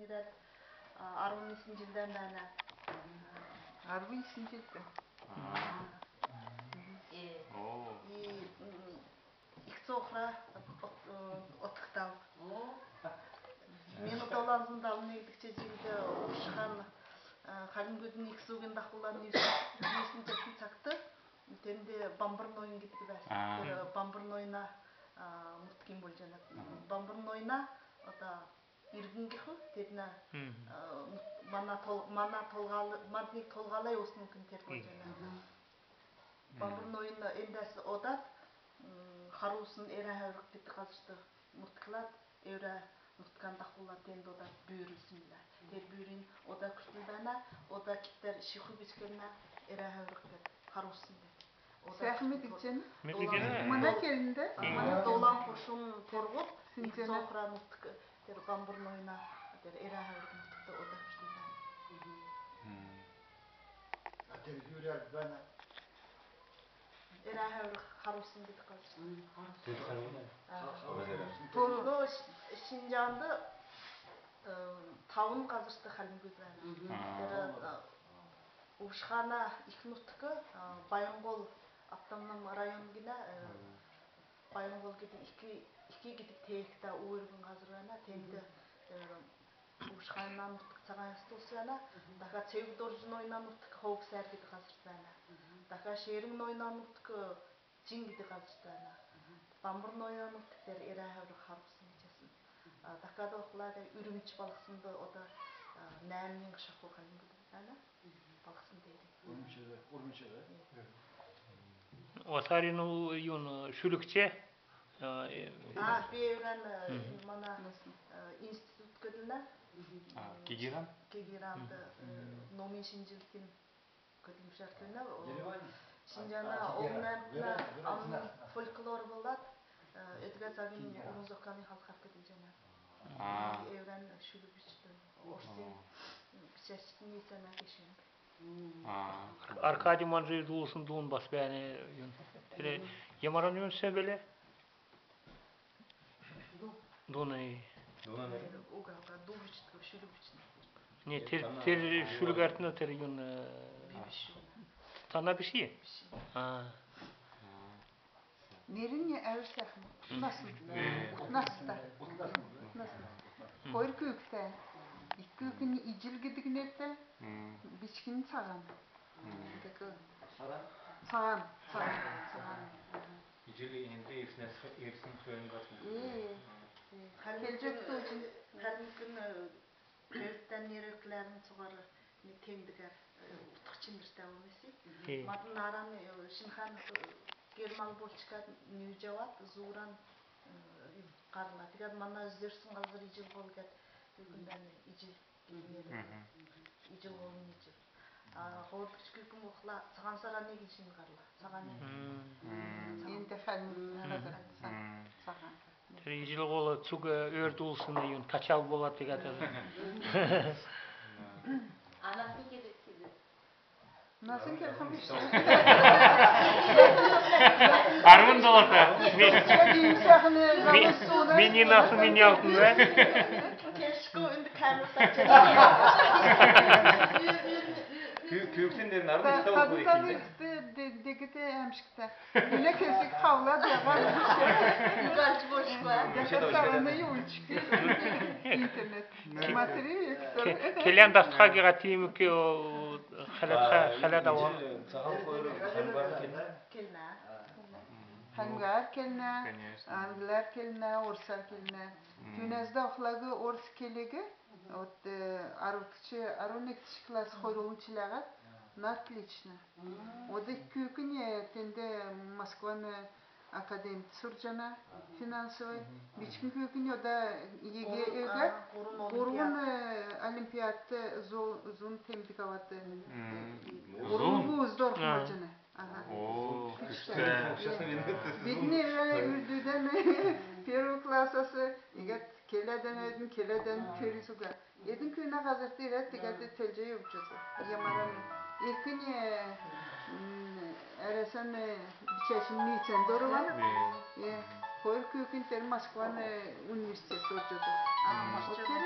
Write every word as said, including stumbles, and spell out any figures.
Ирәд, а, арвн йиснҗ җилдән бәәнә. Арвн йиснҗ җилдән. Аа. Э, Оо. И, м, ик цуһра от-, э, одхтав. Миңһн долан зун далн негдгч җилд Увшхан, э, хальмгудын ик зуугин дахулан нүүсн, нүүсн цагт тенд Бамбар Нойн гидг бәәсн. Аа. Тер Бамбар Нойна, а, нутгин болҗана. Бамбар Нойна, ода иргн гих, тернә, Мгм. э, мана тол-, мана толһал-, мадниг толһалай усн күн тер болҗана. Бамбар Нойн эндәс одад, м, Харусн, Эрә Хәврх гидг һазрт нутглад, Эрә нутган дахулад, тенд одад бүрүлсн билә. Тер бүрин ода күртл бәәнә, ода китәр шиху бичкнә, Эрә Хәврх гидг, Харусн гидг. Сәәхн медгдҗәнә? Медгдҗәнә. Мана келнд, мана долан хушн торһуд, Синҗәнә. Ик цуһра нутг, тер Бамбар Нойна, тер Эрә Хәврх нутгт ода күртл бәәнә. Мм. А тер юрәр бәәнә. Эрә Хәврх, Харусн гидг һазр. Тер Харусн. А. Ха-, ха-, Но, Ш-, Шинҗәнд, э, тавн һазрт хальмгуд бәәнә. Мгм. Тер, э, Увшхана ик нутг, э, Баян-Һол автономн район гинә, э, Баян-Һол гидг ик, ик гидг теегтә, үрвн һазр бәәнә, тенд, э, Увшхана нутг Цаһан Ясн улс бәәнә, дахад Цевг Дорҗ Нойна нутг Ховг-Сәәр гидг һазрт бәәнә. Дахад Шерң Нойна нутг Җин гидг һазрт бәәнә. Бамбар Нойна нутг тер Эрә Хәврх, Харусн гиҗәсн. А, дахад охлад Үрмч балһснд ода, а, нәәмнь шаху хальмгуд бәәнә. Балһсн деер. Үрмч, Үрмч, да? Э. Осарин у-, юн, шүлгч, а, э, А, би эврән, э, Мгм. мана, э, институт көдлнә. А, КИГИРАН? КИГИРАН-д, э, номин шинҗллтин көдлмшәр көдлнә. О, Ереван. Шинҗәнә, А, а, олн Ереван. Ереван, Ереван, ам Ереван. Фольклор болад, э, өдгә цагин Ереван. Урн зокалын халхар көдлҗәнә. А. Эврән шүлг бичдг. Орсин, А. бичәчнр ниицәнә гешәнг. А. Аркадий Манҗиев дуулсн дуун бас бәәнә, юн. Тер ямаран юн сән билә? Дун. Дун, э. Дун, э. Уга, уга, дууһчд, шүлг бичдг. Не, тер, тер шүлгәртн тер юн, э, Би биш. Тана биш? Биш. А. Нернь әвр сәәхн. Утнасн. Э. Утнаста. Утнаста. Хойр күүкдтә. Ик күүкнь Иҗл гидг нертә, М. бичкнь Цаһан. М. Цаһан, Цаһан, Цаһан. Иҗл энд ирснәс, ирсн хөөн бас. Э, э. Хальмг күн, Хальмг күн, э, көвүдтән нерәдләрн цуһар темдгәр, э, утх чинртә болн эс. Э. Мадн нааран, э, Шин-Ханад, э, гер-мал болчкад нүүҗ авад, зууран, э, һарла. Тегәд мана зөрсн һазр Иҗл һол гиһәд, түүкндән Иҗл Мгм. Иҗл һол нерҗ. А, һурвдгч күүкн болхла Цаһан Саран гинә шин һарла. Цаһан. Мгм. Энд Хальмг һазр Цаһан. Тер Иҗл һол цуг, э, өөр дуулсн юн качал болад тегәд. Анас кидг кидг. Насн келхм биш. Арвн долата. Ми-, ми-, мини нас, мини алтн, да? Кешку энд камерта. Күүкн дер нарн Та-, тау тадн хойкин, да? Дегт әәмшгтә. Мина кесг хавла дәһәр. Галч бошква. Дәһәр сарана юлчк. Интернет. Смотри, Виктор. Келән дастха гиһәд тиим ик, о, хәләд, хәләд ава. Цаһан хойр хальмгар келнә. Хальмгар келнә, англар келнә, орсар келнә. Түүнәс дә охлаг орс келиг, вот, э, арвдгч, арвн негдгч класс хойрулн чиләһәд, на отлично. Ода ик күүкнь, э, тенд Москван академд сурҗана, финансовый. Бичкн күүкнь ода ЕГЭ өгәд, һурвн олимпиадт зу-, зун темдг авад, һурвн вузд орхмарҗана. Ага. О, күчтә. Бидн эврә үрдүдән первый классас иигәд келәдән, өөдән келәдән, терүсүгә. Эдн күүнә һазрт ирәд, тегәд телҗ йовҗас. Ямаран. Экнь, м, Әрәсән, э, бичәчнр ниицән дорван. Э, хойр күүкн тер Москван, э, университет орҗад. А, Москван.